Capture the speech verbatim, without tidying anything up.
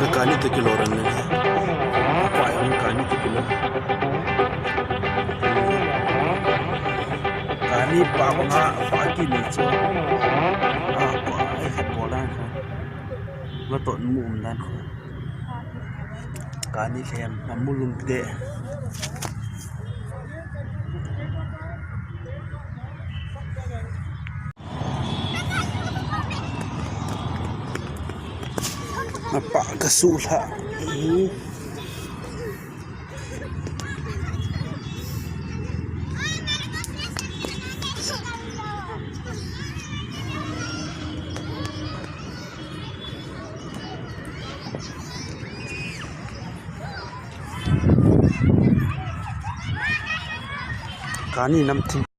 Kani to kilo ran le. Apa yang kani to kilo. Kani pa ko nga pa ki ni cho. Apa ai khat bol dan kho. Nga to mu um dan kho. Kani lhem na mu lum te. Apa ka su lha. Kani nam thim.